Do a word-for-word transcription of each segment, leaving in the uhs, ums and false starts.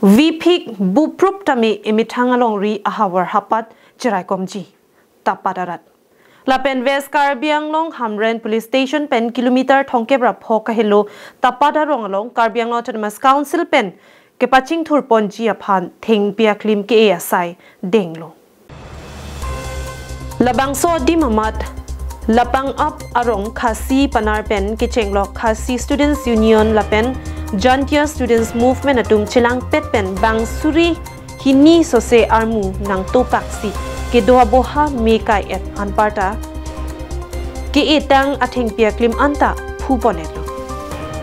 Viphik buprup tame emethang alongri ahavar hapat cheraikomji. Tapat arat. Lapen West Karbi Anglong Hamren Police Station pen kilometer thomkep ra pho kahelo Tapat arong along Karbi Anglong Autonomous Council pen kepachingthurponji aphan thengpi aklim ke-e asai denglo. Labangso adim amat Lapangap arong Khasi panar pen kechenglok Khasi Students Union lapen Jaintia Students Movement atum chelangpet pen bang suri hini sose armu nangtopaksi kedo aboha me kai-et anparta ke-etang athengpi aklim anta phuponetlo.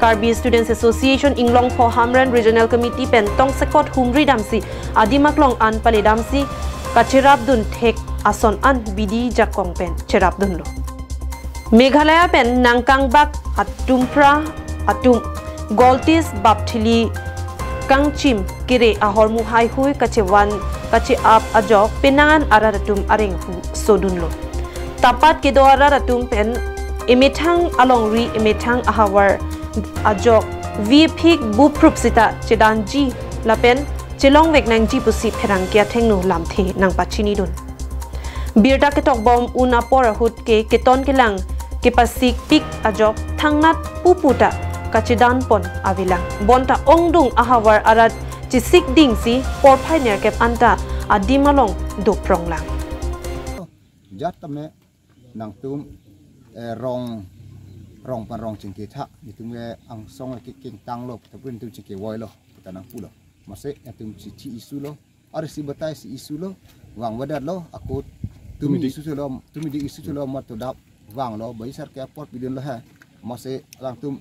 Karbi Students Association Inglongpho Hamren Regional Committee pen tongsekot humri damsi adim aklong an paledamsi kacherapdun thek ason an bidi jakong pen cherapdunlo. Meghalaya pen nangkangbak atum phra atum Goltis bapthili kangchim kere ahormu haihui kachevan kache-ap ajok penangan arat atum arenghu sodunlo. Tapat kedo arat atum pen emethang alongri emethang ahavar ajok viphik buprup sita chedanji lapen chelongvek nangji pusi pherangke athengno lamthe nangpachinidun. Birta ketokbom un apor ahut ke keton kelang kepasikpik ajok thangnat pupu ta kachedanpon avelang. Bonta ongdung ahavar arat chesikdingsi porphai nerkep anta adim along dopronglang. Jat tame nangtum eh, rong rong pan rong chingketha, netum ke angsong ke kengtanglo, tapi netum chingkevoilo, kita nangpulo. Mase netum chi chi isulo, ari si batai si isulo, vangvedatlo, ako tumi di isu cholo, tumi di isu cholo mat to dap vanglo, bai sar ke apot pidunlo ha. Mase alangtum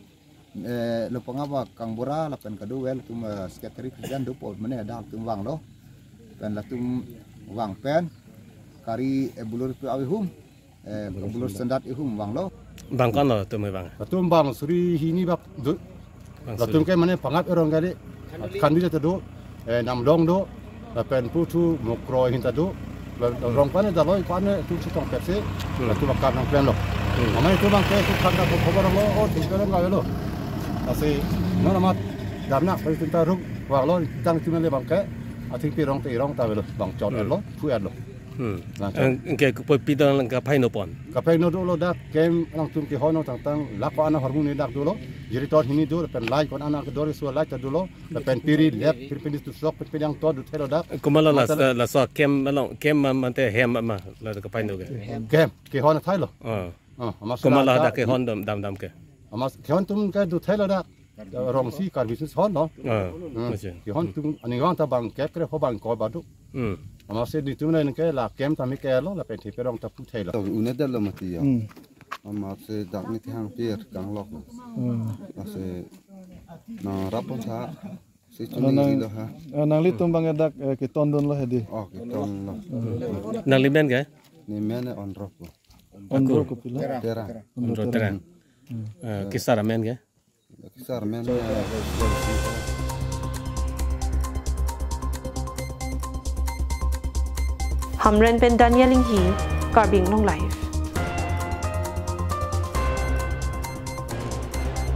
eh, Lapangap akangbura lapen kadokave atum eh, secretary president dopo mane dak atum vanglo. Pen latum vang pen kari eh, bulur pu awi hum, eh, bulur standard ihum vanglo. Bang ko-an lo tum bang? Latum bang suri hini bak du. Bang suri. Latum ke mane Pangap erong kali. Kandi jata do, eh, Namdong do, lapen Puthu Mokro hinta do. La- la- Rong pane daloi pane tu chitong pepsi. Hmm. Latum akan nang plan lo. Hmm. Mane tu bang ke tu kan ta khobor lo, oh, tu kan lo lo. Asi non amat damna pai tu ta ruk vanglo, tang tu le bang ke. Athengpi rong te rong ta velo, bang chot Hmm. lo, phu lo. Hmm. Nang chot. Ang ke po pidang lang kaphai no pon. Kaphai no dolo dak kem nangtum kehon tangtang lako ana hormu ni dak dolo. Jiri tor hini dolo pen lai kon ana kedor so lai ta dolo. Pen piri lep piri pini tu sok piri pini ang to du thelo dak. Kumala la Mata- la so kem along kem ma mante hem ma la kaphai no ke. Kem kehon thailo. Ah. Ah, amas Kumala la- dak kehon dam dam dam ke. Amas kehon tum ke du thelo dak. Rong si Karbi si hon no. Ah. Hmm. Macam. Kehon tum ani wang ta bang kep kre ho bang ko badu. Hmm. Amas se di tum na ke la kem ta mi ke lo la pen thi perong ta pu thelo. Une dal lo mati ya. Hmm. Amat se dak ni thang pir kang lok. Hmm. Amat se na rapon sa. Si Ano chuni nang ri lo ha. Ah, nanglitum bang dak eh, keton dun lo hedi. Oh, keton lo. Nangli men ke? Ni men on rok lo. Onro kopilo. Tera. Onro Tera. Eh, Kisar amen ke? Kisar men. Hamren pen Daniel Inghi, Karbi Anglong Live.